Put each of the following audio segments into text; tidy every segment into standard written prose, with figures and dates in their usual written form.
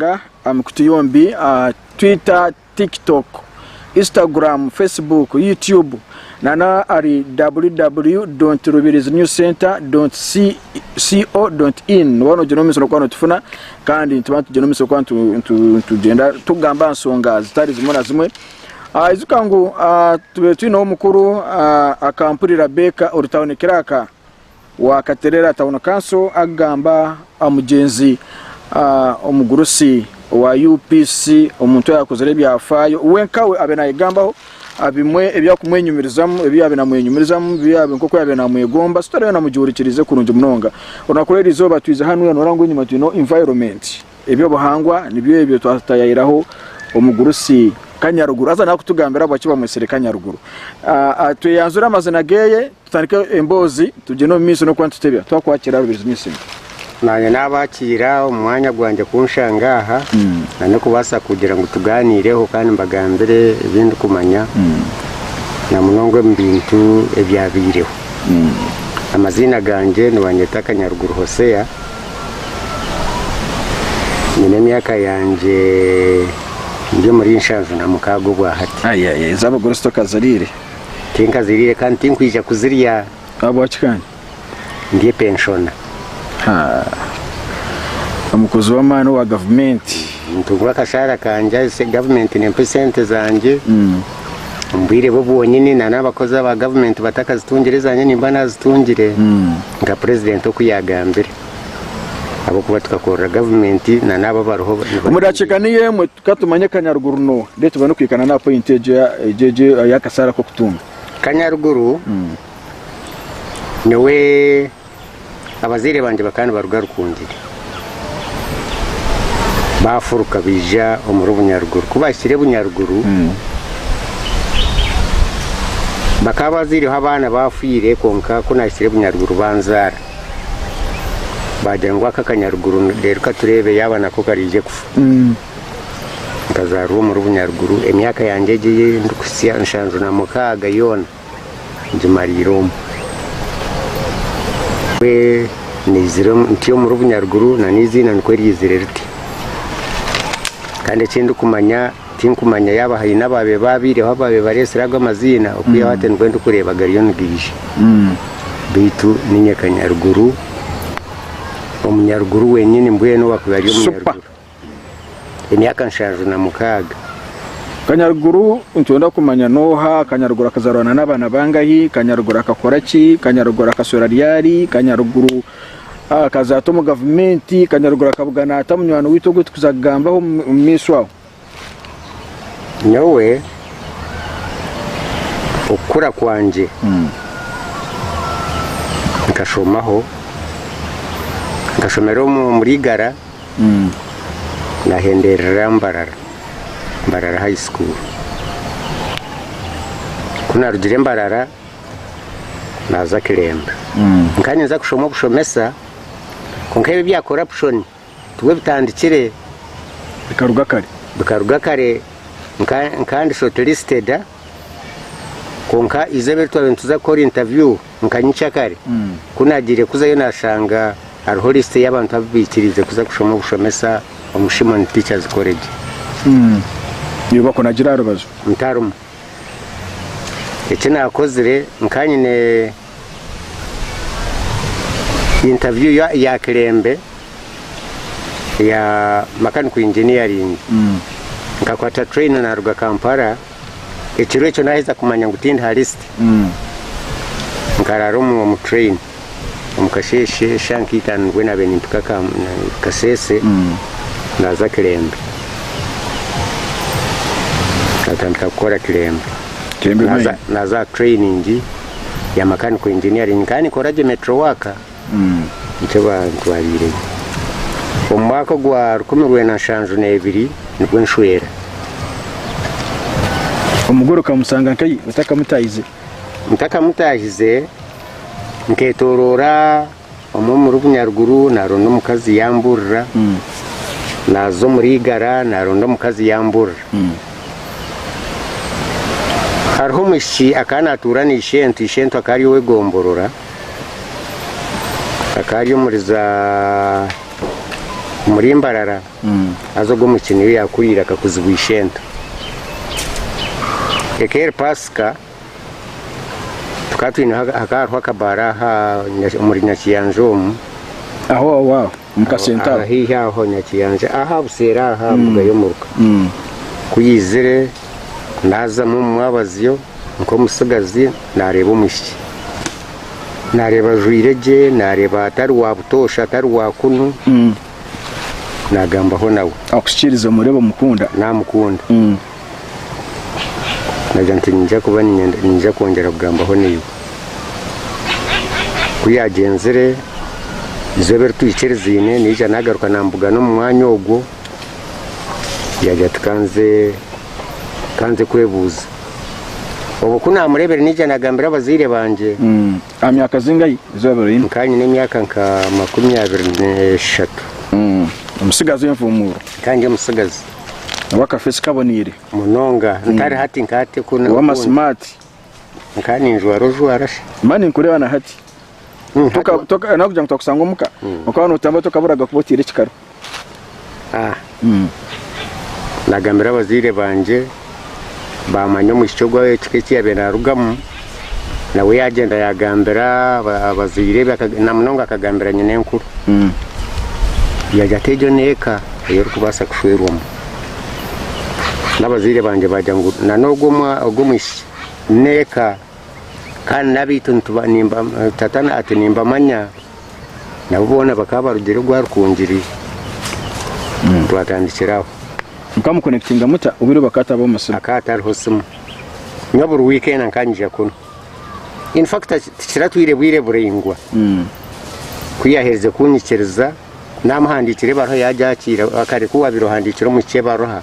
kutushanga aha mikutu yombi aha Twitter, TikTok, Instagram, Facebook, YouTube nana ahari www.rubirizinewscentre.co.in waaba nogyenda omu maisho nokuba notufuna kandi nituba nitugyenda omu maisho kuba nitugyenda tukugamba aha nshonga zitari zimwe na zimwe. Ijuka ngu tubaire twineho omukuru Akampurira Baker ori tawuni kiraaka wa Katerera Town Council akugamba aha mugyenzi omugurusi owa UPC omuntu oyakozire ebyafaayo we nkawe abe nayegambaho aha bimwe ebi arikumwenyumirizamu ebi yaabaire namwenyumirizamu nk'oku yaabaire namwegomba so tariyo namugihurikiriize kurungi munonga. Orunaku rw'erizooba twize hanu noreeba ngu enyima twineho environment. Eby'obuhangwa nibyo ebyo twatayayiraho omugurusi Kanyaruguru haza nawe kutugambira ahabwaki bamwetsire Kanyaruguru. Tweyanzure amazina geye tutandike emboozi tugyende omu maisho n'okuba nitutebya twakwakira Rubirizi News Centre. Naanye naabakiira omu mwanya gwangye kunshanga aha na n'okubaasa kugira ngu tugaaniireho kandi mbagambire ebi ndikumanya na munonga omu bintu ebyabaireho. Amaziina gangye nibanyeta Kanyaruguru Hosea. Nyine emyaka yangye ndi omuri 76 obwa hati. Ayaya ez'abagore tokaziriire? Tinkaziriire kandi tinkwija kuzirya. Ahabwaki kandi? Ndi epenshona. Haa omukozi w'amaani owa gavumenti. Ntunga akashaara kangye, gavumenti nempa esente zangye. Omu bwire bwo bwonyini na n'abakozi aba gavumenti batakazitungire ezangye nimba nazitungire nka purezidenti oku yagambire ahabw'okuba tukakorera gavumenti na n'abo abariho Omu dakiika niyo emwe ka tumanye Kanyaruguru nooha then tubone kuhikana n'aha pointi egyo egyo egyo ey'akasaara k'okutunga. Kanyaruguru nyowe Abazaire bangye bakaba nibaruga Rukungiri, baafuruka baija omuri Bunyaruguru. Ku baahikire Bunyaruguru, bakaba bazaireho abaana baafiire kwonka ku naahikire Bunyaruguru banzaara. Baagira ngu aka akanyaruguru reero ka tureebe yaaba nako karaije kufa. Nkazaarwa omuri Bunyaruguru, emyaka yangye egi ei ndikuhitsya 76 yoona. ngimariire omu. Mbwe naizire nti omuri Bunyaruguru na n'eiziina nikwo ryizire riti. Kandi eki ndikumanya tinkumanya yaaba haine abaabaire baabaireho abaabaire bareetsire ago amaziina okwihaho hati nibwo ndikureeba gariyo nigaija. Beitu niinye Kanyaruguru, Omunyaruguru wenyini mbwenu owaakuba ari Omunyaruguru. Emyaka 76. Kanyaruguru nitwenda kumanya n'oha, Kanyaruguru akazarwana n'abaana bangahi, Kanyaruguru akakora ki, Kanyaruguru akaswera ryari, Kanyaruguru akaza ata omu gavumenti, Kanyaruguru akabugana ata munywani waitu ogu turikuza kugambaho omu maisho aho. Nyowe okukura kwangye nkashomaho, nkashomera omuri Igara. Nahenderera Mbarara, Mbarara High School. Ku narugire Mbarara naaza Kilembe. Nkaba ninza kushoma obushomesa kwonka ebi ebya corruption tibwo bitandikire. Bikaruga kare. Bikaruga kare nkaba ndi shortlisted kwonka eizooba eri twabaire nituza kukora interview nka nyikyakare, ku naagiire kuzayo naashanga hariho lisiti y'abantu abu baikiriize kuza kushoma obushomesa omu Shimoni Teachers College. Iwe bakunagira aha rubaju? Ntarimu. Eki naakozire, nkaba nyine interview ya Kilembe eya Mechanical Engineering. Nkakwata train naaruga Kampala. Ekiro ekyo naaheza kumanya ngu tindi ha lisiti, nkaraara omu train omu kasheeshe eshaaha nka itaano nibwo naabaire nimpika Kasese naaza Kilembe. Naatandika kukora Kilembe. Naaza aha training ya mechanical engineering. Nkaba ninkora gye metro work. Nikyo bantwariireyo. Omu mwaka ogwa 1972 nibwo nshwera. Omugore okamusanga nkahi otakamutaahize? Ntakamutaahize, nketoroora omwe omuri Bunyaruguru naaronda omukazi yamburira, naaza omuri Igara naaronda omukazi yamburira. Hariho omwishiki akaba naatuura na ishento, ishento akaba ari ow'egomborora. Akaba ari omuri za. Omuri Mbarara haza ogwo omwishiki niyo yaakuriire akakuzibwa ishento. Eka eri Paasika tukaba twine hakaba hariho akabaara aha omuri Nyakiyanja omu. Aho aho aho omu kasente aho. Haihi aho Nyakiyanja aha buseeri aha aha mbuga y'omuruka. Ku yaizire naazamu omu mwabazyo nk'omutsigazi naareeba omwishiki. Naareeba ajwaire gye, naareeba atari wa butoosha, atari wa kunu, naagambaho nawe. Akusikiiriza omureeba omukunda. Naamukunda. Naagira nti niinyija kuba niinyenda niinyija kwongyera kugambaho naiwe. Ku yaagyenzire, eizooba eri twikirizaine naija naagaruka naambugana omu mwanya ogwo, yaagira ati kanze kanze kwebuuza. Obwo ku naamureebire naija naagambira abazaire bangye. Aha myaka zingahi ezi waabaire oine? Nkaba nyine emyaka nka 23. Omutsigazi w'envumuuro. Nkaba ndi omutsigazi. Ow'akafeesi kaboneire. Munonga. Ntari hati nka hati oku. Ow'amasimaati. Nkaba ninjwara ojwara shi. Mba ninkureeba na hati. Nakugira ngu twakushanga omuka, okaba nootambura tokaburaga kuba oteire ekikaru. Nagambira abazaire bangye baamanya omwishiki ogwo ekika eki yaabaire naarugamu, nawe yaagyenda yaagambira abazaire be na munonga akagambira nyinenkuru. Yaagira ati egyo n'eka ei orikubaasa kushwerwamu. N'abazaire bangye baagira ngu na n'ogwo omwishiki n'eka kandi n'abaitu tata ati nimbamanya. Nabo boona bakaba barugire ogwa Rukungiri. Twatandikira aho. Mukamukonekitinga muta obwire obu bakaba hatabaho masimu? Hakaba hatariho simu. Nyowe buri wiikenda nkaba nyija kunu. In fact tikiratwire bwire buraingwa. Ku yaaherize kunyikiriza, naamuhandiikira ebaruha yaagyakiira. Kare ku waabaire ohandiikira omwishiki ebaruha,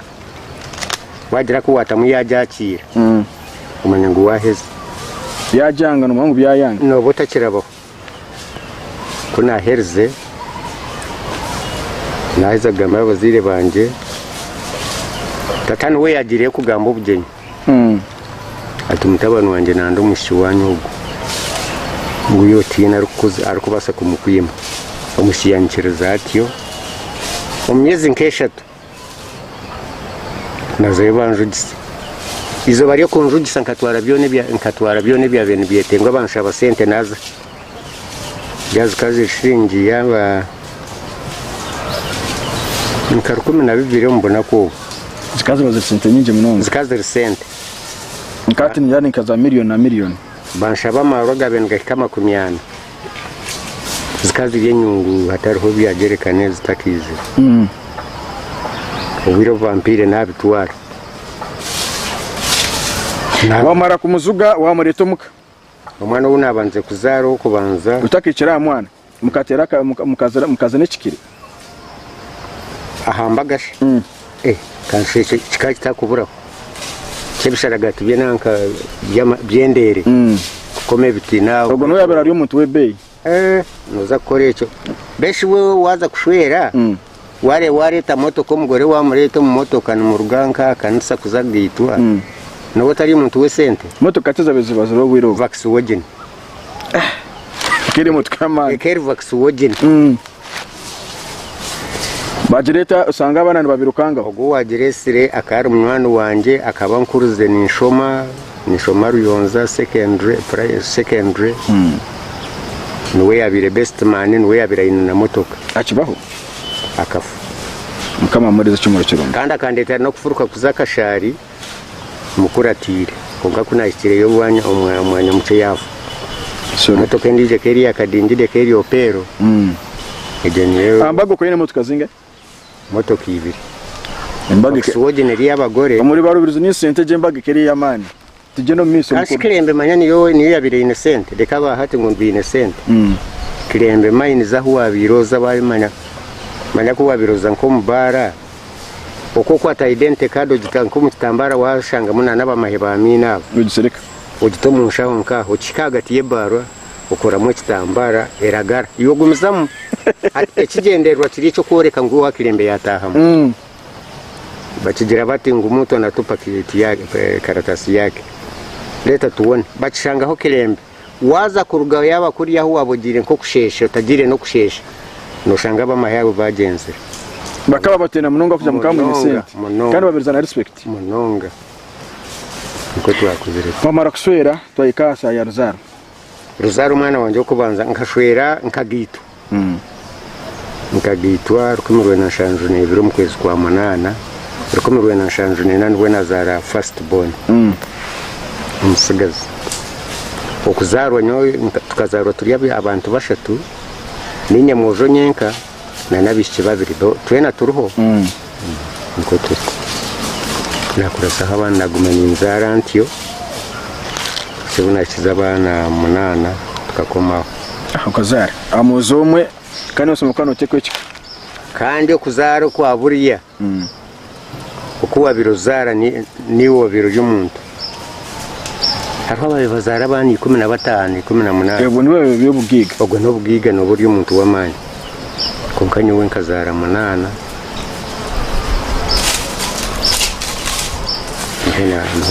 waagira ku waatamu yaagyakiira, omanya ngu waaheza. Yaagyanga noomanya ngu byayanga. Nooba otakirabaho. Ku naaherize, naaheza kugambira abazaire bangye, tata niwe yaagiireyo kugamba obugyenyi ati mutabani wangye nanda omwishiki waanyu ogu, ngu iwe tihaine arikubaasa kumukwima. Omwishiki yanyikiriza atyo, omu myezi nk'eshatu Nazayo banjugisa. Eizooba ry'okunjugisa nkatwara byona ebya nkatwara byona ebyabaire nibyetengwa banshaba sente naza. Zikaba ziri shiringi yaaba nka 12 omu bunaku obu. Zikaba ziba ziri sente nyingi munonga. Zikaba ziri sente. Nka hati nigira ni nka za miriyoni na miriyoni. Banshaba amaarwa agaabaire nigahika 40. Zikaba ziri enyungu hatariho byagyereka zitakaizire. Obwire obu bampaire naabitwara. Wamara kumuzuga wamureeta omuka? Omwana ou naabandize kuzaara ow'okubanza. Otakahikire aha mwana, mukateera mukaza n'ekikire? Aha mbaga shi? Kanshusha ekyo kikaba kitakuburaho. Ky'ebisharagati by'enanka by'endeere kukoma ebiti nawe. Ogwo niwe yaabaire ari omuntu w'ebeeyi. Nooza kukora ekyo. Mbwenu shi iwe waaza kushwera, waareeta motoka omugore waamureeta omu motoka nimuruga nk'aha kanisa kuza kugaitwa, nooba otari muntu w'esente? Motoka tizabaire ziba ziriho obwire obwo. Volkswagen. Ekaba eri emotoka y'amaani. Ekaba eri Volkswagen. Bagireeta osanga abaana nibabirukangaho. Ogwo owaagireetsire akaba ari munywani wangye, akaba ankurize ninshoma, ninshoma Ruyonza Secondary, Secondary. Niwe yaabaire best man, niwe yaabaire aine na motoka. Akibaho? Akafa. Mukama amuheereze ekihumuro kirungi. Kandi akandeetera n'okufuruka kuza Kashari mukuratiire. Kwonka ku naahikireyo omwanya mukye yaafa. Sorry. Motoka endiijo ekaba eri yakadingidi ekaba eri Opero. Egyo niyo Aha mbaga okoine emotoka zingahi? Motoka ibiri. Embaga eke- Volkswagen eri ey'abagore. Omuri Barubirizi ni sente egyo embaga ekaba eri ey'amaani. Tugyende omu maisho Kasi mukuru. Kilembe manya niyo niyo yabaire eine sente reka aba hati ngu baine sente. Kilembe mines ahu wabaire oza wabimanya manya ku wabaire oza nk'omu baara okwo okwata identity card ogita nk'omu kitambara washangamu na n'abamahe ba miine abo. Ogisereka. Ogita omu nshaho nk'aho okihika ahagati y'ebaarwa okoramu ekitambara eragara iwe ogumizamu. Hati ekigyendererwa kiri eky'okworeka ngu owa Kilembe yataahamu. Bakigira bati ngu mutu anatupa kiti yake, karatasi yake leta tuwone. Bakishangaho Kilembe. Waaza kuruga yaaba kuriya ahu waaba ogiire nk'okusheesha otagiire n'okusheesha noshanga ab'amahe abo baagyenzire. Bakaba batenda munonga kugira mukaba mwine Munonga, sente munonga. kandi babiriza na respect. Munonga. Nikwo twakuzire. Twamara kuswera twahika aha saaha ya ruzaaro. Ruzaaro omwana wangye w'okubanza nkashwera nkagaitwa. Nkagaitwa 1972 omu kwezi kwa munaana, 1974 nibwo nazaara first born omutsigazi. Okuzaarwa nyowe tukazaarwa turi abantu bashatu, niinye mwojo nyenka na n'abaishiki babiri, twena turiho nikwo turi. Naakurasaho abaana naaguma ninzaara ntyo kuhitsya obu naakiza abaana munaana tukakomaho. Okazaara aha mwojo omwe kandi osoma kuba noteekwa ekika. Kandi okuzaara okwa buriya oku wabaire ozaara niiwe wabaire ori omuntu. Hariho ababaire bazaara abaana 15, 18. Obwo nibwo biri obugaiga. Obwo n'obugaiga nooba ori omuntu w'amaani. Kwonka nyowe nkazaara munaana.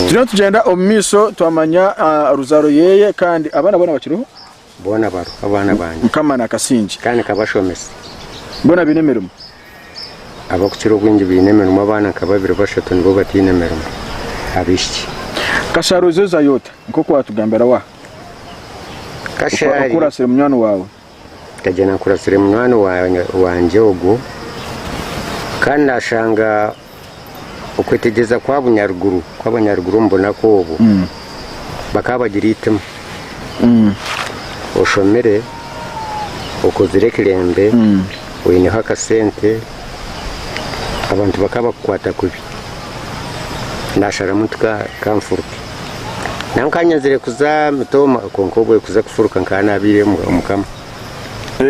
Turiyo nitugyenda omu maisho twamanya ruzaaro yeye kandi abaana boona bakiriho? Boona bariho abaana bangye. Mukama nakasingye. Kandi nkabashomesa. Boona baine emirimo? Abakukira obwingi baine emirimo abaana nka babiri bashatu nibo bataine mirimo abaishiki. Kashari ozozayo ota nkoku watugambira wa Kashari. Okurasire munywani wawe. Nkagyenda nkurasire munywani wangye ogwo kandi nashanga okwetegyereza kw'abunyaruguru kw'abanyaruguru omu bunaku obwo bakaba bagira eitima. Oshomire, okozire ekirembe, oineho akasente, abantu bakaba bakukwata kubi. Nasharamu nti ka nfuruke. Nawe nkanyenzire kuza Mitooma kwonka obwe kuza kufuruka nkaba nabiire omukama.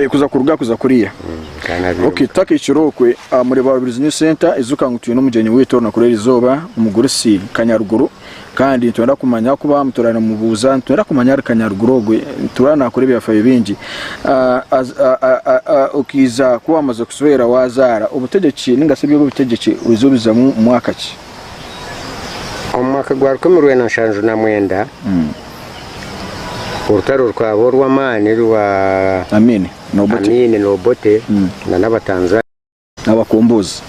Kuza kuruga kuza kuriya. Nkaba nabiire Okay, tutakahikire okwe, muri Barubirizi News Center, ijuka ngu twine omugyenyi waitu orunaku rw'erizooba, omugurusi Kanyaruguru, kandi nitwenda kumanya ahakuba mutura nimubuuza, nitwenda kumanya ahari Kanyaruguru ogwe, nituba nakora ebyafaayo bingi. Okiiza ku wamaze kuswera wazaara, obutegyeki ninga shi eby'obutegyeki oiza obizamu mwaka ki? Omu mwaka gwa 1979, orutaro rukaba orw'amaani rwa Amin na Obote. Amin na Obote na n'Abatanzania. Abakombozi.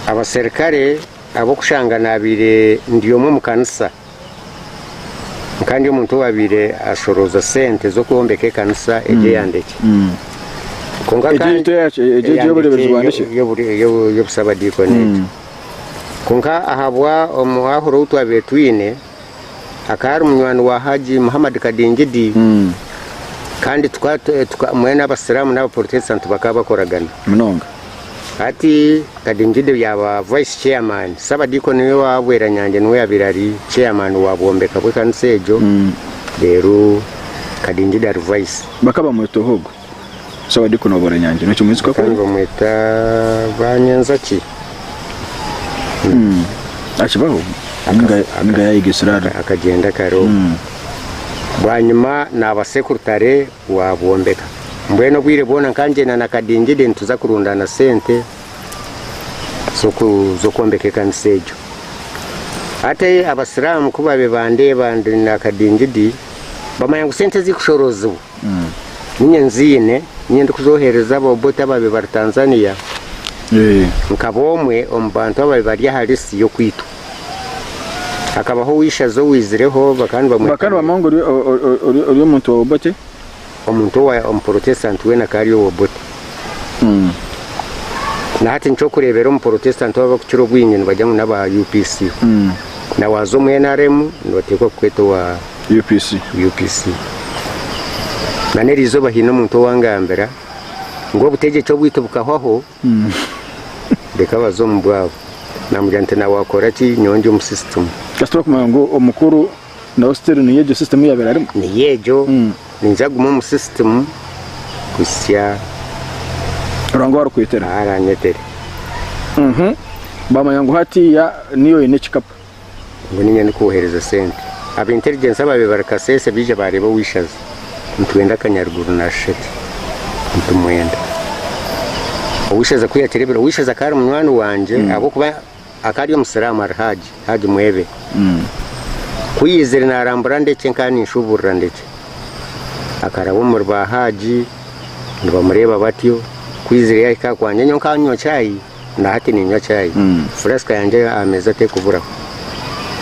Abaserikare ab'okushanga naabaire ndi omwe omu kanisa, nkaba ndi omuntu owaabaire ashorooza sente z'okwombeka ekanisa egyo eya Ndekye. Kwonka Egyo kandi eyitwa eyaki? Egyo eya ey'obureeberezi Ndekye bwa Ndekye? y'obusabadiikoni egyo. Kwonka ahabwa omuhahuro ou twabaire twine, akaba ari munywani wa Haji Muhammad Kadingidi, kandi mbwenu Abasiraamu n'Abaporotesitanti bakaba bakoragana. Munonga. Hati Kadingidi yaaba vice chairman, Ssabadiikoni we owa Bweranyangi niwe yaabaire ari chairman wa bwombeka bw'ekanisa egyo, reero Kadingidi ari vice. Bakaba bamweta oha ogwo Ssabadiikoni wa Bweranyangi? Nokimwijuka Bakaba kwe? nibamweta Banyenzaki. Akibaho? Ninga yayegesire ari? Akagyenda kare obwo. Bwanyima naaba sekurutare wa Bwombeka. Mbwenu obwire bwona nka ngyenda na Kadingidi nituza kurundaana sente z'okwombeka ekanisa egyo. Hati abasiraamu ku baabaire bandeeba ndi na Kadingidi, bamanya ngu sente ezirikushoroozibwa niinye nziine, niinye ndikuzoheereza Abaobote abaabaire bari Tanzania. Nkaba omwe omu bantu abaabaire bari aha lisiti y'okwitwa. Hakabaho ow'eishaza owaizireho bakaba nibamweta. Bakaba nibamanya ngu ori omuntu wa Obote? Omuntu owa Omuporotesitanti weena akaba ari owa Obote. Na hati nikyo orikureebera Omuporotesitanti abarikukira obwingi nibagira ngu n'aba UPC. Na waaza omu NRM nibateekwa kukweta owa UPC. UPC. Na n'eriizooba haine omuntu owangambira ngu obutegyeki obwaitu bukahwaho. Reka baze omu bwabo. Namugira nti na wakora ki nyowe ndi omu system. Kasita orikumanya ngu omukuru nawe still niyo egyo system ei yabaire arimu. Niyo egyo, ninza kuguma omu system kuhitsya Ruhanga ou arikwetera. ahu aranyetere. Bamanya ngu hatiiya niiwe oine ekikapu. Ngu niinye ndikwohereza sente. Aba intelligence ababaire bari Kasese baija baareeba ow'eishaza. Nitwenda Kanyaruguru na Sheke. Nitumwenda. Ow'eishaza ku yakireebire, ow'eishaza akaba ari munywani wangye ahabw'okuba akaba ari Omusiraamu ari Haji, Haji Mwebe. Ku yaizire naarambura Ndekye nkaba ninshuuburira Ndekye. Akaraba omuri ba Haji nibamureeba batyo. Ku aizire yaahika aha kwangye nyowe nkanywa chai, na hati niinywa chai. Furasika yangye aha meeza tekuburaho.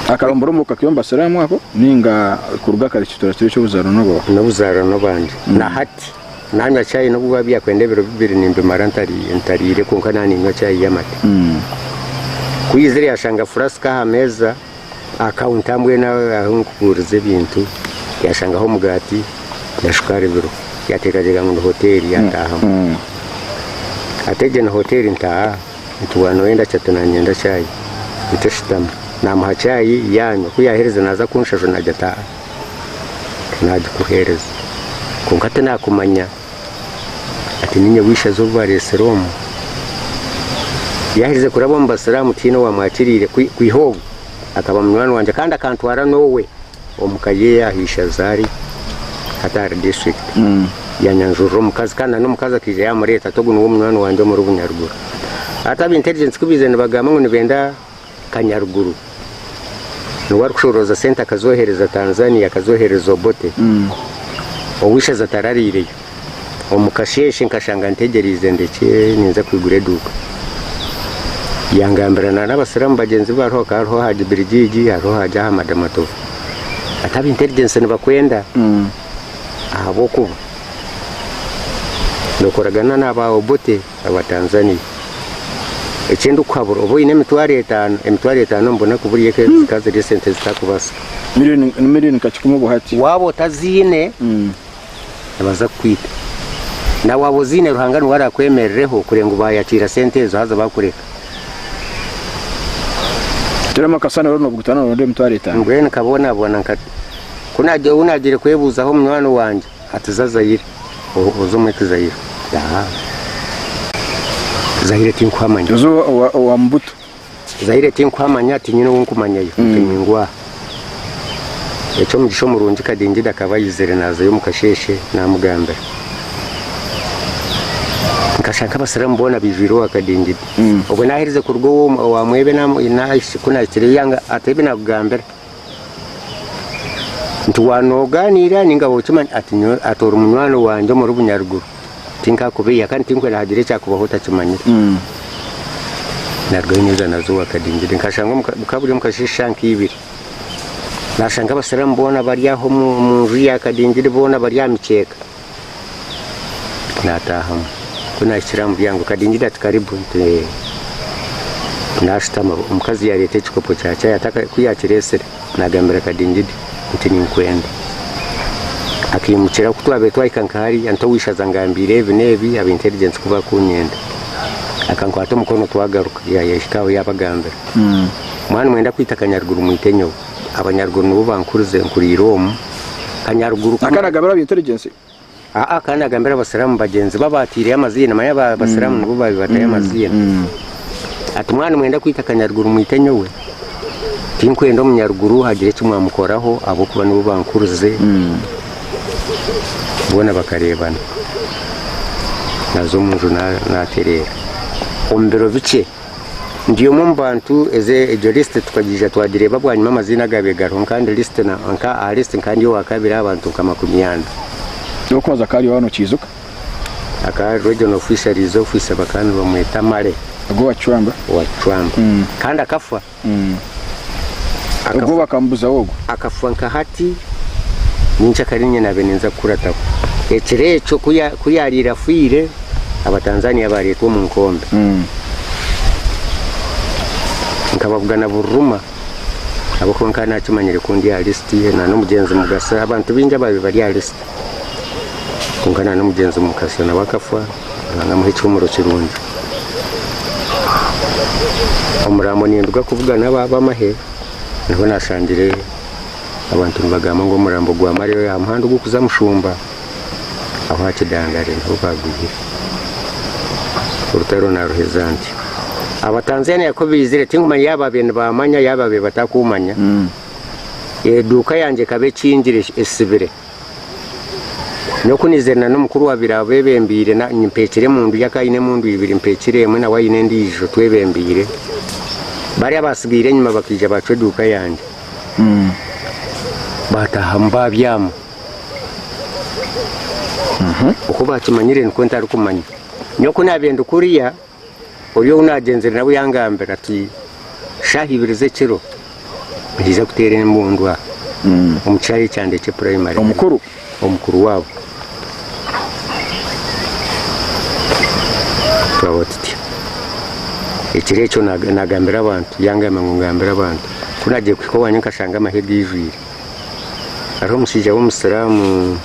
Akarombora omu kakiri omu basiraamu ako ninga kuruga kare kitura kiri eky'obuzaarwa n'obwawe? N'obuzaarwa n'obwangye. Na hati nanywa chai n'obu biba byakwenda ebiro bibiri nimbimara ntariire kwonka naaba niinywa chai y'amate. Ku yaizire yaashanga furasika aha meeza, aha kaunta mbwenu ahu nkuguriza ebintu, yaashangaho omugaati na shukaari biriho. Yaateekateeka ngu ni hoteeri yaataahamu. Ati egyo ni hoteeri ntaaha? Nti waaba nooyenda ki? Ati naanyenda chai. Nti shutama. Naamuha chai yaanywa, ku yaaherize naaza kunshashura naagira ati aa naagikuheereza. Kwonka tinaakumanya. Ati niinye w'eishaza ou bareetsire omu. Yaaherize kuraba omu basiraamu tihaine owaamwakiriire kwiha obwo akaba munywani wangye kandi akantwara n'owe omu ka ye aha ishaza ari hati ahari disiturikiti. Yanyanjurira omukazi kandi na n'omukazi akaija yaamureeta ati ogu niwe munywani wangye omuri Bunyaruguru. Hati aba intelligence ku baizire nibagamba ngu nibenda Kanyaruguru niwe arikushorooza sente akazohereza Tanzania akazohereza Obote. Ow'eishaza tarariireyo. Omu kasheeshe nkashanga ntegyereize ndekye ninza kwigura eduuka. Yangambira na n'abasiraamu bagyenzi be hariho hakaba hariho Haji Birigigi hariho Haji Ahmad Matovu. Ati aba intelligence nibakwenda ahabw'okuba nokoragana n'aba Obote. Aba Tanzania. Eki ndikuhabura oba oine emitwaro etaano, emitwaro etaano omu bunaku buriya zikaba ziri esente zitakubaasika. Million ni million nka kikumi obu hati. Waaba otaziine nibaza kukwita. Na waaba oziine Ruhanga niwe arakwemerereho kureba ngu baayakiira sente ezo haza baakureka. Teramu akasana reero nobugutana noronda emitwaro etaano. Mbwenu nkabonabona nka ku naagira ou naagiire kwebuuzaho munywani wangye ati za Zaire. Oze omwete Zaire. Aa. Zaire tinkuhamanya. Oze owa Mubutu. Zaire tinkuhamanya tinyine ou nkumanyayo. Nti ningwa aha. Eky'omugisha omurungi Kadingida akaba aizire naazayo omu kasheeshe naamugambira. Nkashanga abasiraamu boona baijwire owa Kadingida. Obwo naaherize kuruga owa Mwebe ku naahikireyo yanga ati ebi naakugambira. Nti waanogaaniira nainga waakimanya ati nyowe ati ori munywani wangye omuri bunyaruguru tinkakubeiha kandi tinkwenda hagire ekyakubaho otakimanyire. Narugayo naija naza owa Kadingiri nkashanga omu bukaba buri omu kasheeshe shaaha nka ibiri nashanga abasiraamu boona bari aho omu nju ya Kadingiri boona bari aha mikyeeka Naataahamu. Ku naahikire aha muryango, Kadingidi ati, Karibu. Nti, Ee. Naashutama, omukazi yaareeta ekikopo kya chai ati ku yaakireetsire, naagambira Kadingidi nti, Ninkwenda. Akaimukira ku twabaire twahika nka hariya, nti, Ow'eishaza angambiire ebi n'ebi, aba intelligence ku baakuunyenda. Akankwata omukono twagaruka, yaahika aho yaabagambira. Mwaba nimwenda kwita Kanyaruguru mwite nyowe. Abanyaruguru nibo bankurize, nkuriire omu. Kanyaruguru. Akaba naagambira aba intelligence? Aa akaba naagambira Abasiraamu bagyenzi be abaataireyo amaziina, manya Abasiraamu nibo baabaire batayo amaziina. Ati mwaba nimwenda kwita Kanyaruguru mwite nyowe, tinkwenda omunyaruguru hagire eki mwamukoraho ahabw'okuba nibo bankurize. Boona bakareebana. Naaza omu nju naatereera. Omu biro bikye. Ndi omwe omu bantu egyo lisiti tukagiija twagireeba bwanyima amaziina agaabaire gariho nka ndi lisiti nka aha lisiti nka ndi owakabiri aha bantu nka 40. Ow'okubanza akaba ari oha nokiijuka? Akaba ari Regional Fisheries Officer bakaba nibamweta Male. Ogwo owa Kicwamba? Owa Kicwamba. Kandi akafa. Ogwo bakamubuzaho ogwo? Akafa nka hati nyenkyakare niinye naabaire ninza kukurataho. Ekiro ekyo ku yaariire afiire, Abatanzania baareetwa omu nkombe. Nkababugana bururuma ahabw'okuba nkaba naakimanyire ku ndi aha lisiti na n'omugyenzi Mugasa, abantu baingi abaabaire bari aha lisiti. Kwonka na n'omugyenzi Mugasa nawe akafa, Ruhanga amuhe ekihuumuro kirungi. Omurambo ninduga kubugana ab'amahe, niho naashangire abantu nibagamba ngu omurambo gwa Maria aha muhanda ogurikuza Mushumba aho aha Kidandare niho baagwihire. Orutaro naaruheza ntyo. Abatanzania ku baizire tinkumanya yaaba baabaire nibaamanya yaaba baabaire batakuumanya, eduuka yangye ekaba ekingire esibire. Nyowe ku naizire na n'omukuru owaabaire abeebembeire mpeekire emundu ye akaba aine emundu ibiri mpeekire emwe nawe aine endiijo twebembeire. Bariya abaasigaire enyima bakaija baacwa eduuka yangye baataahamu baabyama. Oku baakimanyire nikwo ntarikumanya. Nyowe ku naabaire ndi kuriya, ori ou naagyenzire nawe yangambira ati, Shaaha ibiri z'ekiro nihaija kuteera embundu aha omu kishaayi kyangye ky'epurayimare. Omukuru? Omukuru waabo. Twaba tutyo. Ekiro ekyo naagambira abantu, yangambira ngu ngambire abantu. Ku naagiire kuhika owaanye nkashanga amahe gaijwire. Hariho omushaija w'omusiraamu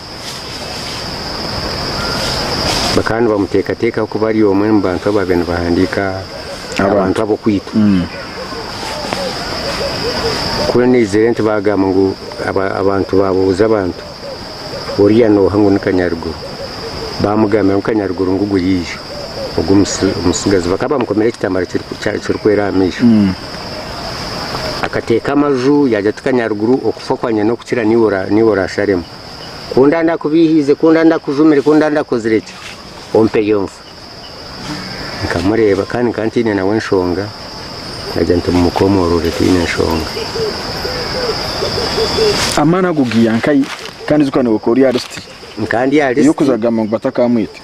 bakaba nibamuteekateekaho kuba ari omwe omu bantu abaabaire nibahandiika abantu ab'okwitwa. Ku naizire nti baagamba ngu abantu baabuuza abantu oriya nooha ngu ni Kanyaruguru. Baamugambira ngu Kanyaruguru ngugu yaija ogwo omutsigazi. Bakaba bamukomire ekitambaara kirikwera aha maisho. Akateeka amaju yaagira ati, Kanyaruguru, okufa kwangye n'okukira niiwe oraasharemu. Ku nda ndakubiihiize, ku nda ndakujumire, ku nda ndakozire ki, ompeyo nfe. Nkamureeba kandi nkaba ntaine nawe nshonga, naagira nti mumukomoorore taine nshonga. Amaani ago gaiha nkahi? Kandi ijuka naiwe okaba ori aha lisiti Nkaba ndi aha lisiti. ey'okuza kugamba ngu batakamwita.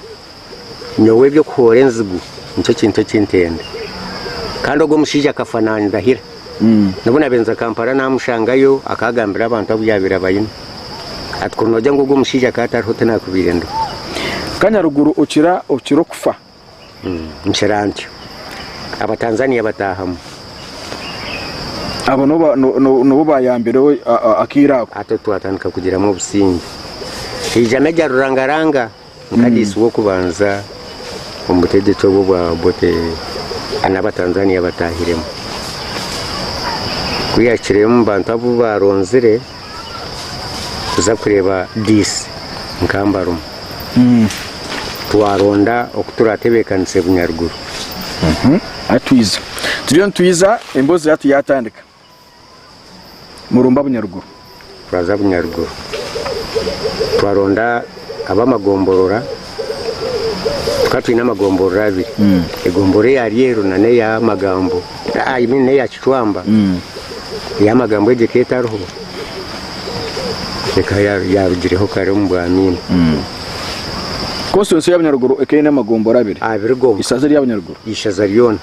Nyowe eby'okuhoora enzigu nikyo kintu eki ntenda. Kandi ogwo omushaija akafa nandahira. N'obu naabaire nza Kampala naamushangayo, akagambira abantu abu yaabaire abaine. Ati kuri noogira ngu ogwo omushaija akaba atariho tinaakubaire ndiho. Kanyaruguru okira okira okufa. Nkira ntyo. Abatanzania bataahamu. Abo nibo baayambireho akaire ako. Hati twatandika kugiramu obusingye. Haija Major Rurangaranga. Nka diisi w'okubanza omu butegyeki obu obwa Obote n'Abatanzania bataahiremu. Ku yaahikireyo omu bantu abu baaronzire kuza kureeba diisi nka mbarimu, twaronda oku turaatebeekanise Bunyaruguru. Hati twiza. Turiyo nitwiza emboozi hati yaatandika. Murumba Bunyaruguru. Twaza Bunyaruguru twaronda ab'amagomborora, tukaba twine amagomborora abiri, egomborora eya Ryeru nana eya Magambo, I mean n'eya Kicwamba, eya Magambo egyo ekaba etariho, ekaba yarugireho kare omu bwamiina. Constituency ya Bunyaruguru ekaba eine amagombora abiri, Abiri gonka. Isaza erya Bunyaruguru. Ishaza ryona.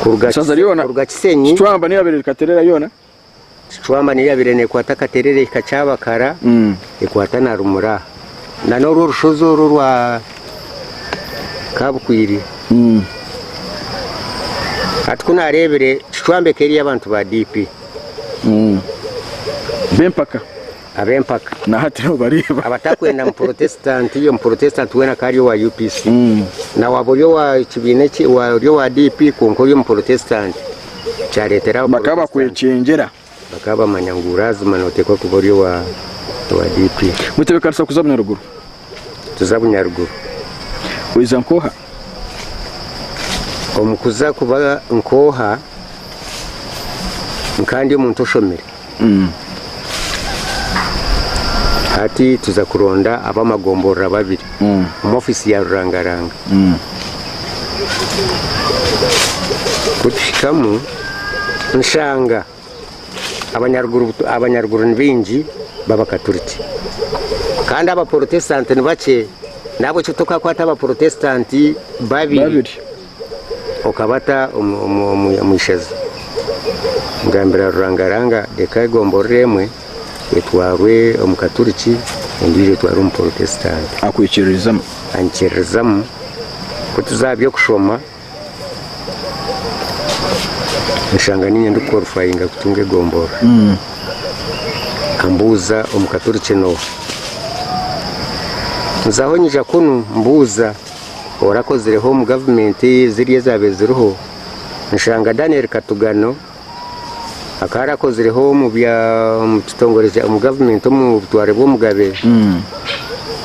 Kuruga Isaza ryona. Kuruga Kisenyi. Kicwamba niyo yabaire eri Katerera yoona. Kicwamba niyo yabaire nekwata Katerera ehika Kyabakara, ekwata na Rumura. Na n'orwo orushozi orwo orwa Kabukwiri. Hati ku nareebire Kicwamba eka eri ey'abantu ba DP. B'empaka. Ab'empaka. Na hati nibo bareeba. Abatakwenda muporotesitanti, omuporotesitanti weena akaba ari owa UPC. Na waaba ori owa kibiina eki, ori owa DP kwonka ori omuporotesitanti, kyareetera Bakaba bakwekyengyera. Bakaba bamanya ngu lazima nooteekwa kuba ori owa DP. Mutebeekanisa kuza Bunyaruguru? Tuza Bunyaruguru. Oija nk'oha? Omu kuza kuba nk'oha, nkaba ndi omuntu oshomire. Hati tuza kuronda ab'amagomborora babiri omu ofiisi ya Rurangaranga. Ku tuhikamu nshanga abanyaruguru ni baingi b'Abakaturiki kandi Abaporotesitanti ni bakye n'ahabw'ekyo tokakwata Abaporotesitanti babiri. Okabata omu ishaza. Ngambira Rurangaranga reka egomborora emwe etwarwe omu Katuriki endiijo etwarwe omu Porotesitanti. Akwikiririzamu? Anyikiririzamu. Ku tuza aha by'okushoma, nshanga niinye ndikukorifayinga kutunga egomborora. Ambuuza omu Katuriki n'oha? Nzaho nyija kunu mbuuza. Orakozireho omu gavumenti zirya ezaabaire ziriho, nshanga Daniel Katugano akaba arakozireho omu bya omu kitongore kya omu gavumenti omu butware bw'omugabe.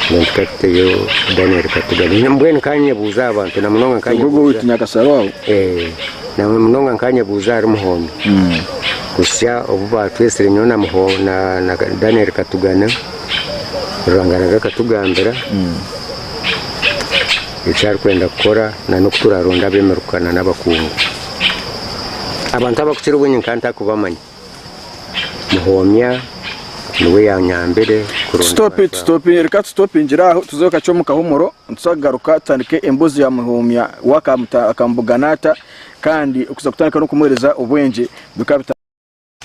Mbwenu tukatuteyo Daniel Katugano. Mbwenu nkanyebuuza aha bantu na munonga Ogwo nkanyebuuza. owaitu Nyakasara wawe. Eh, na munonga nkanyebuuza ahari Muhoomi. Kuhitsya obu baatwetsire nyowe na Muho na na Daniel Katugano, Rurangaranga akatugambira. Eki arikwenda kukora na n'oku turaronde ab'emiruka na n'abakungu. Abantu abakukira obwingi nkaba ntakubamanya. Muhoomya, Niwe yanyambire kuronda Stop it, abantu abo. stop it. Reka tutopingire aho tuze kakye omu kahumuro nituza kugaruka tutandike embuzi ya Muhumya we akamubugana ata kandi okuza kutandika n'okumuhereza obwengye bikaba bita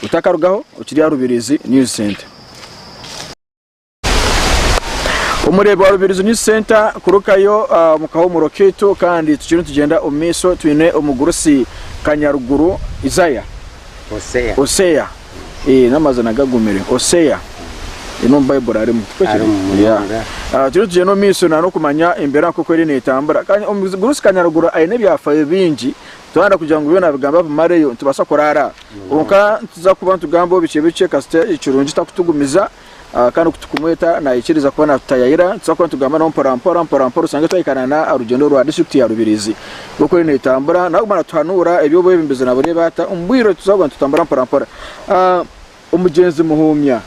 Otakarugaho okiri aha Rubirizi News Center. Omureebi wa Rubirizi News Center kurukayo omu kahumuro kaitu kandi tukiri nitugyenda omu maisho twine omugurusi Kanyaruguru Isaiah. Hosea. Hosea. Eh, n'amazina gagumire. Hosea. Eh, n'omu Baibuli arimu. Tikwo kiri? Arimu Yeah. munonga. Ah, turiyo tugyenda omu maisho na n'okumanya embeera nk'oku eriyo neetambura. Kandi omugurusi Kanyaruguru aine ebyafayo bingi. Twayenda kugira ngu byona abigambe abimareyo, nitubaasa kuraara aha. Kwonka nituza kuba nitugambaho bikye bikye kasita ekirungi takutugumiza kandi ku tukumweta naikiriza kuba natutayayira. Nituza kuba nitugamba nawe mpora mpora mpora mpora oshange twahikana na aha rugyendo rwa disiturikiti ya Rubirizi nk'oku eriyo netambura. Nawe aguma natuhanuura eby'obwebembezi nabureeba ata. Omu bwire nituza kuba nitutambura mpora mpora. Omugyenzi Muhumya,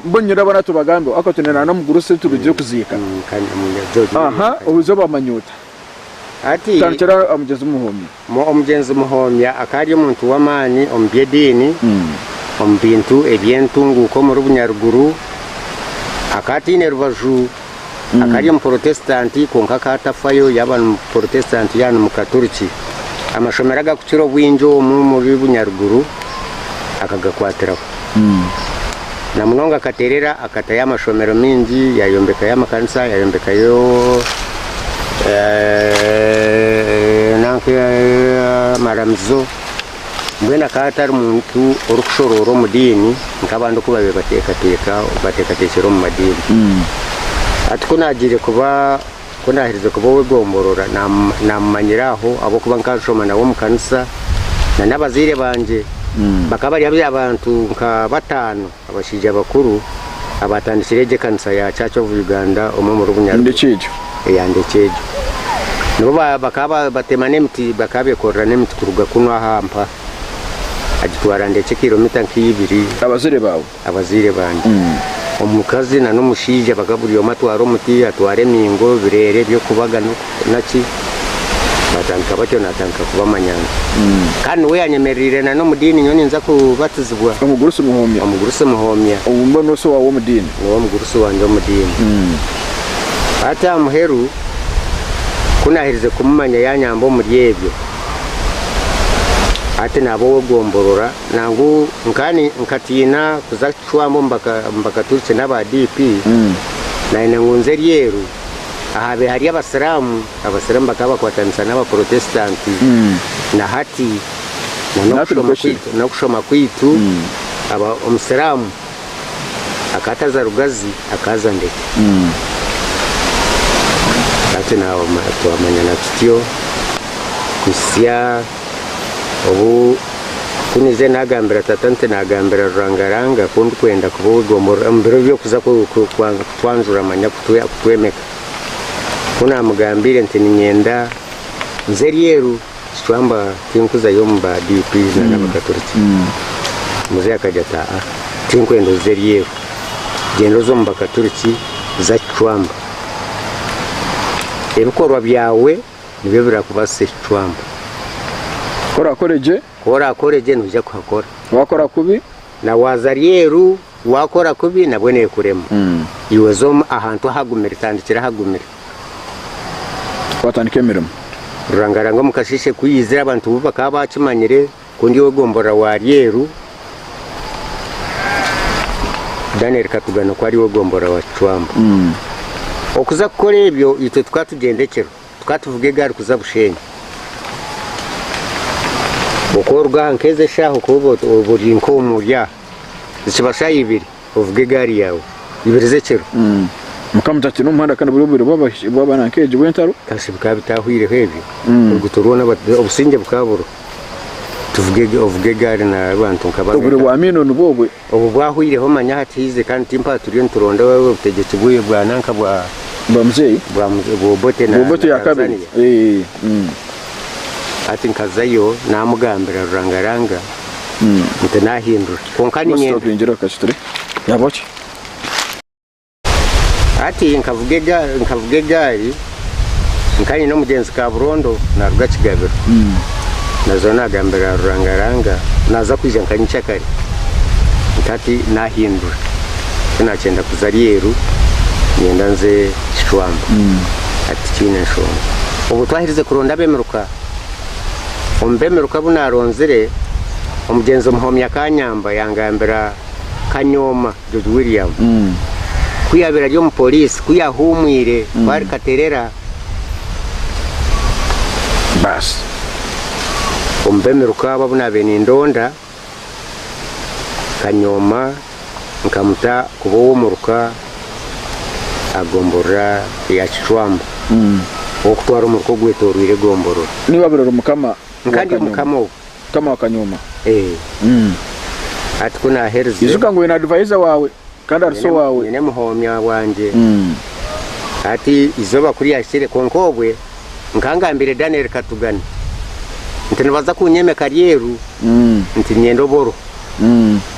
mbwenu nyowe ndabona tubagambeho ahakuba twine na n'omugurusi turugire kuziika. Aha, obuze obamanya ota? Hati Tandikira aha mugyenzi Muhumya. Omugyenzi Muhomya akaba ari omuntu w'amaani omu by'ediini, omu bintu eby'entunguuka omuri Bunyaruguru. Akaba ataine rubaju, akaba ari Omuporotesitanti kwonka akaba atafayo yaaba ni Muporotesitanti yaaba ni Mukaturiki. Amashomero agarikukira obwingi omu omuri Bunyaruguru akagakwatiraho. Na munonga akateerera akatayo amashomero maingi, yaayombekayo amakanisa, yaayombekayo amaramizo. Mbwenu akaba atari muntu orikushoroora omu diini nk'abandi oku baabaire bateekateeka, bateekateekyera omu madiini. Hati ku naagiire kuba, ku naaherize kuba ow'egomborora naamumanyira aho ahabw'okuba nkaba nshoma nawe omu kanisa na n'abazaire bangye bakaba bari abantu nka bataano abashaija bakuru abaatandikire egyo ekanisa ya Church of Uganda omwe omuri Bunyaruguru. Ndekyeegyo. Eya Ndekyeegyo. Nibo bakaba batema n'emiti, bakaba bekorera n'emiti kuruga kunu aha mpa agitwara Ndekye kilomita nka ibiri. Abazaire baawe? Abazaire bangye. Omukazi na n'omushaija bakaba buri omwe atwara omuti, atwara emiingo, ebireere eby'okubaga naki, batandika batyo natandika kubamanya. Kandi niwe yanyemereire na n'omu diini nyowe ninza kubatizibwa. Omugurusi Muhoomya. Omugurusi Muhoomya. Ogu mbwenu niwe so waawe w'omu diini? Niwe mugurusi wangye omu diini. Hati aha muheru ku naaherize kumumanya yaanyamba omuri ebyo, hati naaba ow'egomborora. Nangu nkatiina kuza kucwamba omu Bakaturiki n'aba DP, naayenda ngu nze ryeru. Ahaabaire hari Abasiraamu, Abasiraamu bakaba bakwatanisa n'Abaporotesitanti, na hati n'okushoma kwaitu, Omusiraamu akaba ataza Rugazi, akaaza Ndeke. Hati twamanyana tutyo kuhitsya obu ku naizire naagambira tata nti naagambira Rurangaranga ku ndikwenda kuba ow'egomborora omu biro by'okuza kutwanjura manya kutwemeka. Ku naamugambiire nti niinyenda nze ryeru kicwamba tinkuzayo omu ba DP na n'Abakaturiki. Muzeeyi akagira ati aa tinkwenda oze ryeru, gyenda oze omu Bakaturiki za kicwamba. Ebikorwa byawe nibyo birakubaasisa ekicwamba. Ku oraakore gye. Ku oraakore gye noija kuhakora. Waakora kubi. Na waaza ryeru waakora kubi nabwo neekurema. Iwe za ahantu ahagumire, tandikira ahagumire. Waatandika emirimo. Rurangaranga omu kasheeshe ku yaizire abantu bo bakaba baakimanyire ku ndi ow'egomborora wa Ryeru. Daniel Katugano ku ari ow'egomborora wa Kicwamba. Okuza kukora ebyo itwe tukaba tugyenda ekiro. Tukaba tuvuga egaari kuza Bushenyi. Oku oruga aha nk'ezi eshaaha oku oba ori nk'omu ori aha, zikiba shaaha ibiri ovuga egaari yaawe, ibiri z'ekiro. Mukaba mutatiina omuhanda kandi buri obwire bwaba nankeegi bw'entaro? Kasi bikaba bitahwireho ebyo, oruguuto rwona obusingye bukaba buriho. Tuvuge ovuga egaari n'abantu nka Obwire bameka. bwa Miino nibwo obwe? Obu bwahwireho manya hati haize kandi timpaha turiyo nituronda obutegyeki bwe bwa nanka bwa Bwa muzeeyi? bwa bwa Obote na Bwa Obote na ya kabiri. Tanzania. Eh. Hati nkazayo namugambira Rurangaranga nti nahindura kwonka niinyenda. Stopingira kakituri. Yaba ki? Hati nkavuga egaari nkavuga egaari nka nyine omugyenzi Kaburondo naruga Kigabiro naza nagambira Rurangaranga naza kwija nka nyenkyakare. Nti hati nahindura tinakyenda kuza Ryeru niinyenda nze Kicwamba. Ati tikiine nshonga. Obwo twaherize kuronda ab'emiruka, omu b'emiruka abu naaronzire, omugyenzi omuhoomi akanyamba yangambira Kanyooma George William ku yaabaire ari omupoliisi ku yaahuumwire ku ari Katerera. Baasi. Omu b'emiruka abo abu naabaire nindonda, Kanyooma nkamuta kuba ow'omuruka aha gomborora ya Kicwamba, ow'okutwara omuruka ogwetooroire egomborora. Niiwe wabaire ori mukama wa Nka ndi Kanyooma? mukama ogu. Mukama wa Kanyooma. Ee. Hati ku naaherize. Ijuka ngu oine advisor waawe kandi ari so waawe. Nyine muhoomya wangye. Hati eizooba ku ryahikire, kwonka obwe Nkangambire Daniel Katugane nti nibaza kunyemeka ryeru nti niinyenda oboro.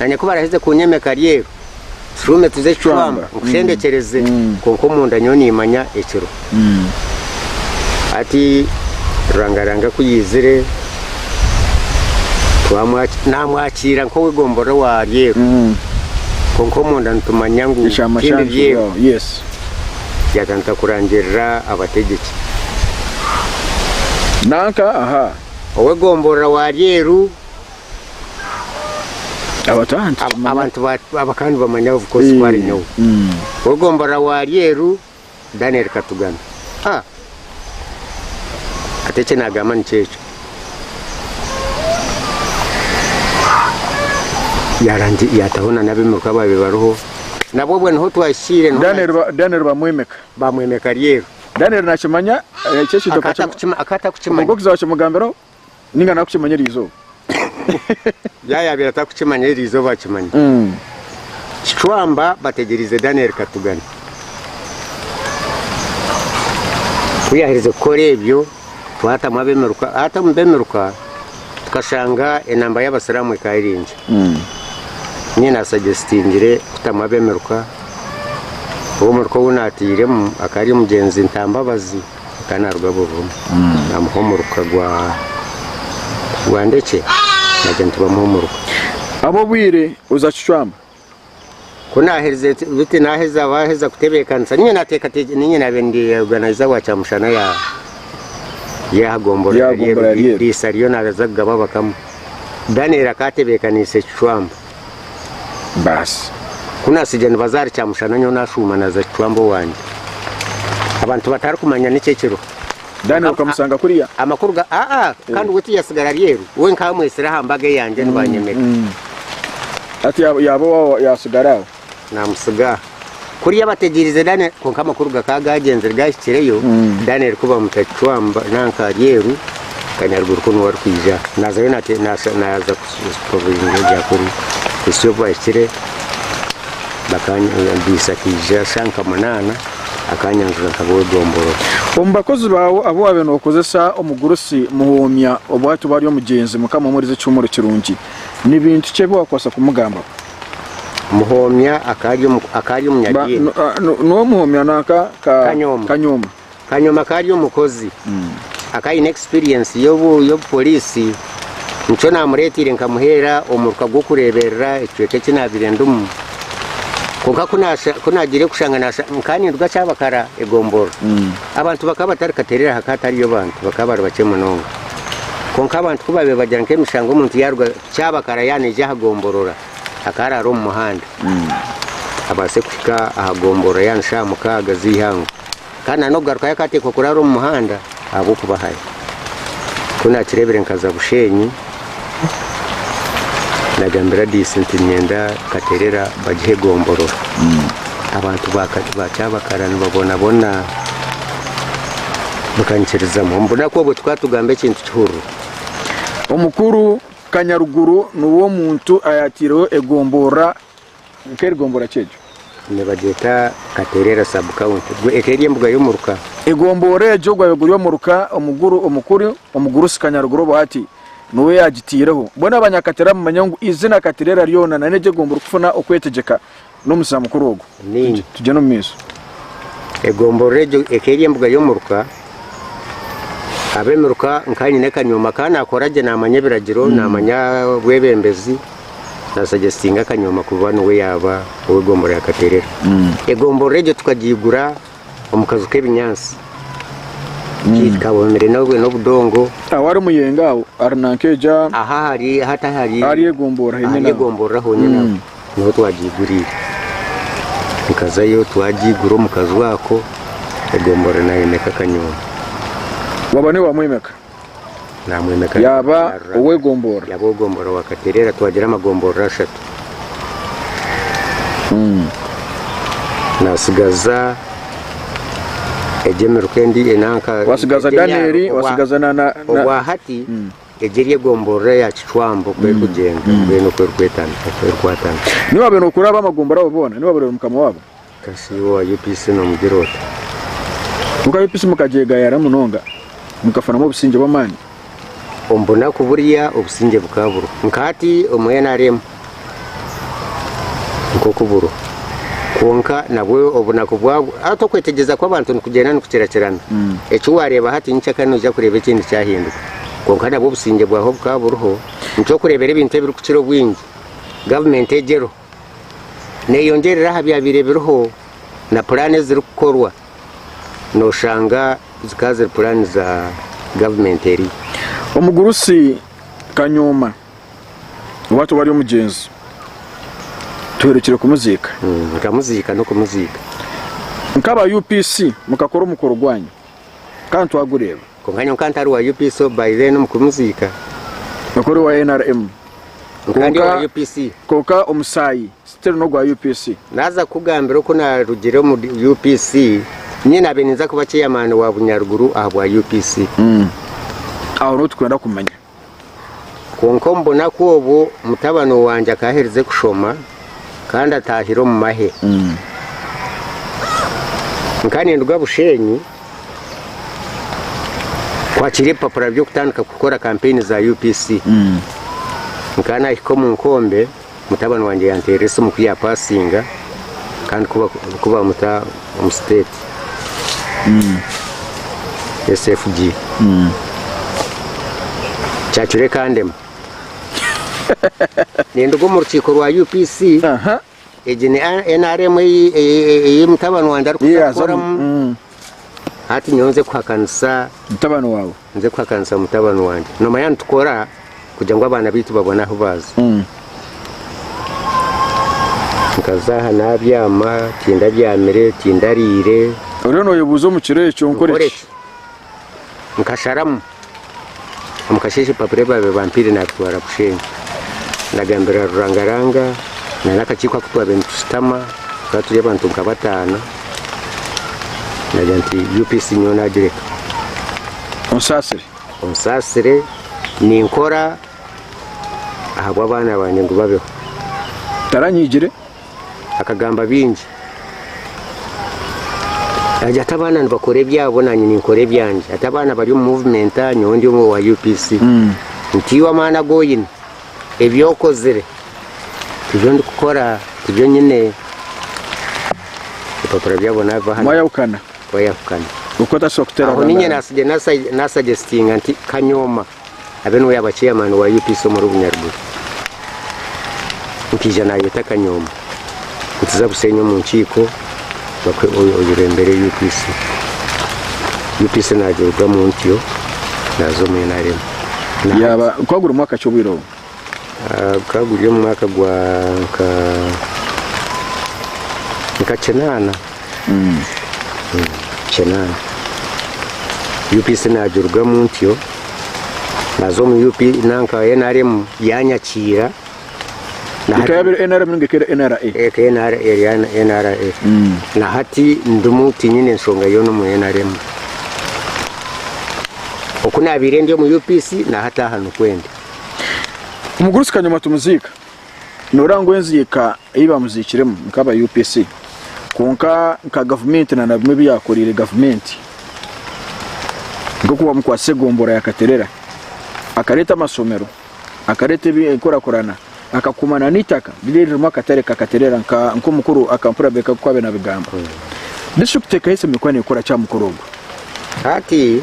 Nanye ku baraheze kunyemeka ryeru tushuume tuze Kicwamba nkushendekyereze kwonka omunda nyowe nimanya ekiro. Hati Rurangaranga ku yaizire namwakiira nk'ow'egomborora owa ryeru kwonka omunda nitumanya ngu tindi ryeru. Yatandika kurangirira abategyeki. Nanka aha. Ow'egomborora wa Ryeru. Abantu bakaba nibamanya of course ku ari nyowe. Ow'egomborora wa Ryeru, Daniel Katugana. Ah! Hati eki nagamba nikyo ekyo. Yataho na n'ab'emiruka abaabaire bariho. Nabwo obwo niho twahikire niho Daniel ba- Daniel bamwemeka. Bamwemeka ryeru. Daniel nakimanya ekyo ekintu Akaba akakima- atakukima- akaba atakukimanya. Obwo kuza wakimugambiraho ninga nakukimanya eri izooba. Yaaba yaabaire atakukimanya eri izooba akimanya. Kicwamba bategyereize Daniel Katugana. Ku yaaherize kukora ebyo, twatamu ab'emiruka, hati omu b'emiruka tukashanga enamba y'abasiraamu ekaba eri nkye. Nyowe naasagesitingire kutamu ab'emiruka, ow'omuruka ou naatairemu akaba ari omugyenzi Ntambabazi akaba naaruga Bururumu, naamuha omuruka gwa gwa Ndekye naagira nti bamuhe omuruka. Ab'obwire oza Kicwamba. Ku naaherize biti naaheza baaheza kutebeekanisa niinye naateekateekire niinye naabaire ndi organizer wa kyamushana ya y'aha gomborora Y'aha gomborora Ryeru Ryeru. Riisa riyo naaza kugaba abakama. Daniel akaatebeekaniise ekicwamba. Baasi. Ku naatsigire nibaza ahari kyamushana nyowe naashuuma naaza kicwamba owangye. Abantu batarikumanya niki ekiriho. Daniel okamusanga kuriya? Amakuru ga aa kandi we tiyatsigara Ryeru we nkamwetsire aha mbaga eyangye nibanyemeka. Hati yaaba owaawe yaatsigara aho? Naamutsiga aho. Kuriya bategyereize Daniel kwonka amakuru gakaba gaagyenzire gaahikireyo Daniel ku bamuta Kicwamba nanka Ryeru Kanyaruguru ku niwe arikwija naazayo naaza kusupavizinga ebya kuri kuhitsya obu bahikire bakandiisa akaija shaaha nka munaana akanyanjura nkaba ow'egomborora. Omu bakozi baawe abu waabaire nookozesa omugurusi Muhoomya obu hati obu ari omugyenzi Mukama omuherize ekihuumuro kirungi. Ni bintu ki ebi waakubaasa kumugambaho? Muhoomya akaba ari omunyadiini. Niwe Muhoomya nanka Kanyooma. Kanyooma. Kanyooma akaba ari omukozi. Akaba aine experience y'obupoliisi nikyo naamureeteire nkamuheera omuruka gw'okureeberera ekicweka eki naabaire ndimu. Kwonka ku naagiire kushanga nkaba ninduga Kyabakara egomborora. Abantu bakaba batari Katerera hakaba hatariyo bantu bakaba bari bakye munonga. Kwonka abantu ku baabaire bagira nk'emishango omuntu yaaruga Kyabakara yaanaija aha gomborora akaraara omu muhanda abaase kuhika aha gomborora yaaba ni shaaha mukaaga z'eihangwe. Kandi na n'okugarukayo akaateekwa kuraara omu muhanda ahabw'okuba hare. Ku naakireebire nkaza Bushenyi naagambira diisi nti niinyenda Katerera bagihe egomborora. Abantu ba Kyabakara nibabonabona bakanyikirizamu. Omu bunaku obwo tukaba tugamba ekintu kihurire. Omukuru Kanyaruguru niwe omuntu ayataireho egomborora nk'erigombora ki egyo? Nibagyeta Katerera sub county. Eka eri embuga y'omuruka. Egomborora egyo gwabaire guri omuruka omuguru omukuru omugurusi Kanyaruguru obu hati niwe yagitaireho. Mbwenu abanyakaterera mumanye ngu eizina Katerera ryona na n'egyo egomborora kufuna okwetegyeka n'omutsitsa mukuru ogwo. Ninye. Tugyende omu maisho. Egomborora egyo eka eri embuga y'omuruka, ab'emiruka nka nyine Kanyoma ka nakora gye namanya ebiragiro, namanya obwebembezi. Nasagestinga Kanyoma kuba niwe yaaba ow'egomborora ya Katerera. Egomborora egyo tukagiigura omu kaju k'ebinyaatsi. Kabomire n'obudongo. Aho ahari Muyenga aho ahari nanka egyo. Aha ahari hati ahari. Ahari egomborora henyine aho. Ahari egomborora honyine aho niho twagiiguriire. Nkazayo twagiigura omu kaju ako, egomborora nayemeka Kanyoma. Waaba niiwe wamwemeka? Namwemeka Yaaba ow'egomborora. Yaaba ow'egomborora wa Katerera twagira amagomborora ashatu. Nasigaza egyo emiruka endi enanka. Wasigaza Daniel, wasigaza na na. Obwa hati egyo eri egomborora ya Kicwambu oku erikugyenda mbwenu oku erikwetandika oku erikwatana. Niiwe wabaire nokuraba amagomborora abo boona? Niiwe wabaire ori mukama waabo? Kasi iwe owa UPC nomugira ota? Kwonka UPC mukagyegayara munonga mukafunamu obusingye bw'amaani. Omu bunaku buriya obusingye bukaba buriho. Nka hati omu nrm nk'oku buriho. Kwonka nabwo obunaku bwabwo, hati okwetegyereza kw'abantu nikugyenda nikukirakirana. Eki waareeba hati nyekyakare noija kureeba ekindi kyahinduka. Kwonka nabwo obusingye bwaho bukaba buriho. Nikyo orikureebera ebintu ebirikukira obwingi, gavumenti egi eriho. Neeyongyerera aha byabaire biriho na puraani ezirikukorwa nooshanga zikaba ziri puraani za gavumenti eriyo. Omugurusi Kanyoma owaitu obu ari omugyenzi tuherukire kumuziika. Nkamuziika n'okumuziika. Nk'aba UPC mukakora omukoro gwanyu kandi twagureeba. Kwonka nyowe nkaba ntari wa UPC by then omu kumuziika. Okaba ori owa NRM. Nkaba ndi owa UPC. Kwonka omusaayi still n'ogwa UPC. Naaza kukugambira oku naarugire omu UPC, nyowe naabaire ninza kuba chairman wa Bunyaruguru ahabwa UPC. Aho niho turikwenda kumanya. Kwonka omu bunaku obwo mutabani wangye akaba aherize kushoma kandi ataahire omu mahe. Nkaba ninduga Bushenyi kwakiira ebipapura by'okutandika kukora kampeyini za UPC. Nkaba naahika omu nkombe, mutabani wangye yanteerera esimu ku yaapasinga kandi ku baamuta omu siteeti SFG. Kyakiro ekandema. Ninduga omu rukiiko rwa UPC, egi ni NRM ei mutabani wangye arikuza kukoramu. Hati nyowe nze kuhakanisa Mutabani waawe. Nze kuhakanisa mutabani wangye. Noomanya nitukora kugira ngu abaana baitu babone ahu baaza. Nkaza aha naabyama, tindabyamire, tindariire. Oriyo nooyebuuza omu kiro ekyo nkore Nkore ki? ki? Nkasharamu. Omu kasheeshe ebipapura ebi baabaire bampaire naabitwara Bushenyi. Ndagambira Rurangaranga na n'akakiiko aku twabaire nitushutama, tukaba turi abantu nka bataano, ndagira nti UPC nyowe naagireka. Onsaasire. Onsaasire, ninkora ahabw'abaana bangye ngu babeho. Taranyiigire. Akagamba bingi. Yaagira ati abaana nibakora ebyabo naanye ninkora ebyangye. Ati abaana bari omu movement nyowe ndi owa UPC. Nti iwe amaani agu oine, ebi okozire tibyo ndikukora, tibyo nyine. Ebipapura byabo naabibaha. Mwayahukana. Twayahukana. Oku otasobola kuteera Aho niinye rurangara. naasagyesitinga nti Kanyooma abe niwe yaaba chairman wa UPC omuri Bunyaruguru. Nkaija naayeta Kanyooma nti za Bushenyi omu nkiiko bakwe oyebembere UPC. UPC naagirugamu ntyo naaza omu NRM. Na hati. Yaaba gukaba guri mwaka ki obwire obwo? Gukaba guri omu mwaka gwa nka nka kinaana. Kinaana. UPC naagirugamu ntyo, naaza omu UP nanka NRM yaanyakiira. Na Ekaba hati yabaire NRM ninga ekaba eri NRA? Ekaba eri NRA. Na hati ndimu tinyine nshonga yoona omu NRM. Oku naabaire ndi omu UPC na hati aha nikwo ndi. Omugurusi Kanyoma tumuziika. Noreeba ngu enziika ei bamuziikiremu nk'aba UPC kwonka nka gavumenti na na bimwe ebi yakoreire gavumenti nk'oku bamukwasisa egombora ya Katerera akareeta amasomero, akareeta enkurakurana, akakuuma na n'eitaka riri eririmu akatare ka Katerera nka nk'omukuru akampurira Baker oku abaire nabigamba. Disiturikiti ekaba eshemereire kuba nekora ki aha mukoro ogu? Hati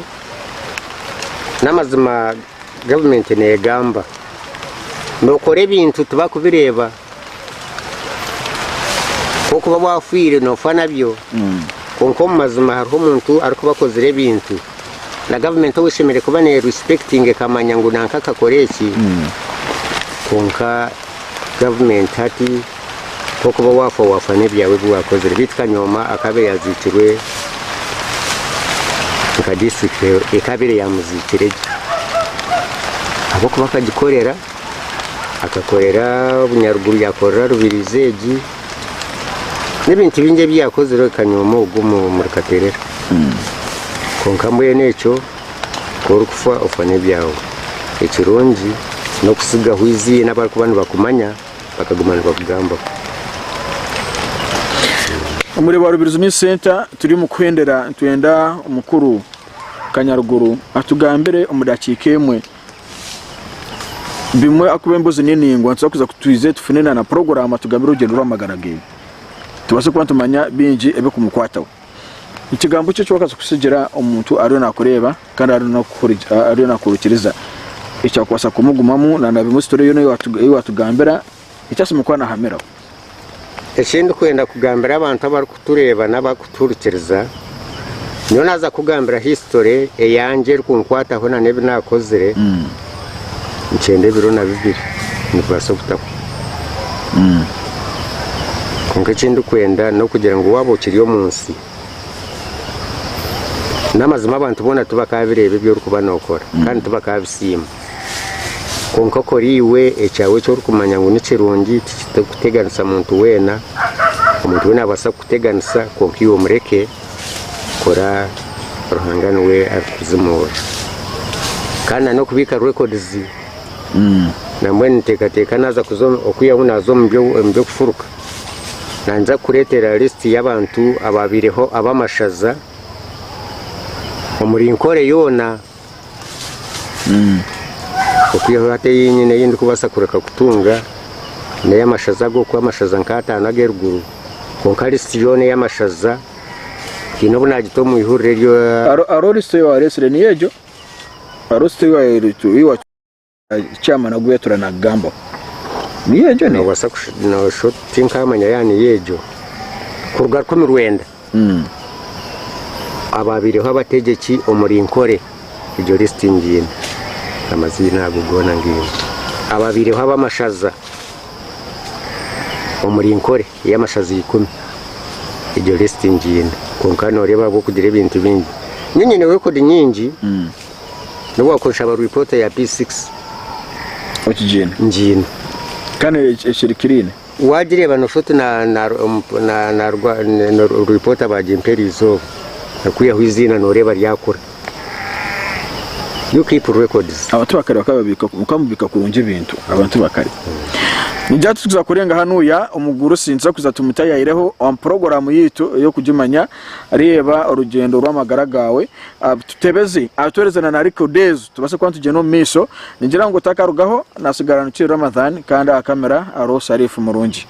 n'amazima gavumenti neegamba. Nookora ebintu tibakubireeba. Ku orikuba waafiire noofa nabyo. Kwonka omu mazima hariho omuntu arikuba akozire ebintu. Na gavumenti ou eshemereire kuba neerisipekitinga ekamanya ngu nanka akakora eki. Kwonka gavumenti hati ku orikuba waafa waafa n'ebyawe ebi waakozire. Beitu Kanyooma akaabaire yaaziikirwe nka disiturikiti ekaabaire yaamuziikire gye. Ahabw'okuba akagikorera, akakorera Bunyaruguru yaakorera Rubirizi egi, n'ebintu bingi ebi yaakozire Kanyooma ogu omuri Katerera. Kwonka mbwenu ekyo ku orikufa ofa n'ebyawe. Ekirungi n'okutsigaho eiziina abarikuba nibakumanya bakaguma nibakugambaho. Omuri Rubirizi Youth Centre turi omu kuhendera nitwenda omukuru Kanyaruguru atugambire omu dakiika emwe bimwe ahakuba embuzi ni ningwa nituza kuza twije tufune na puroguraamu atugambire orugyendo rw'amagara ge tubaase kuba nitumanya bingi ebirikumukwataho. Ekigambo ki eki orikubaasa kutsigira omuntu ariyo naakureeba kandi ariyo naakuhurikiriza ekyakubaasa kumugumamu na bimwe sitoore yoona ei waatugambira eki asemeriire kuba naahamiraho? Eki ndikwenda kugambira abantu abarikutureeba n'abarikutuhurikiriza, nyowe naaza kukugambira history eyangye erikunkwataho nana ebi naakozire, nikyenda ebiro na bibiri nibibaasa obutahwa. Kwonka eki ndikwenda n'okugira ngu waaba okiri omu nsi, n'amazima abantu boona tibakaabireeba ebi orikuba nookora kandi tibakaabisiima. Kwonka kora iwe ekyawe eki orikumanya ngu ni kirungi tikirikuteganisa muntu weena, omuntu weena naabaasa kukuteganisa kwonka iwe omureke, kora Ruhanga niwe arikukuzimuura. Kandi na n'okubiika records nambwenu niteekateeka naaza kuza okwihaho naaza omu by'okufuruka, naija kukureetera list y'abantu abaabaireho ab'amashaza omuri Nkore yoona. Okwihaho hati ei nyine ei ndikubaasa kureka kutunga n'ey'amashaza ago ahabw'okuba amashaza nk'ataano ag'eruguru kwonka lisiti yoona ey'amashaza haine obu naagita omu ihuriro eryo. Hariho lisiti ei waareetsire niyo egyo? Hariho lisiti ei wa. Chairman ogu yatura nakugambaho niyo egyo ni. Nobaasa kusha tinkamanya yaaba niyo egyo kuruga 1900 ababaireho abategyeki omuri Nkore egyo lisiti ngiine amaziina ago goona ngiine ababaireho abamashaza omuri Nkore eyamashaza ikumi egyo lisiti ngiine kwonka noreeba ahabwokugira ebintu bingi nyowe nyine rekodi nyingi. N'obu wakunshaba ripoota ya P6 Okigiine? ngiine. Kandi ekiri clean? Waagireeba nooshusha oti ripoota baagimpa eriizooba okwihaho eiziina nooreeba ryakura. You keep records. Abantu ba kare bakaba babiika kurungi ebintu, abantu ba kare. Ningira titukuza kurenga hanuya omugurusi nituza kuza tumutayayireho omu puroguramu yaitu ey'okugimanya Reeba orugyendo rw'amagara gaawe. Tutebeze, atuhereze na record ezo tubaase kuba nitugyenda omu maisho. Ningira ngu otakarugaho nasigara Nukiri Ramadhan kandi aha kamera hariho Sharif Murungi.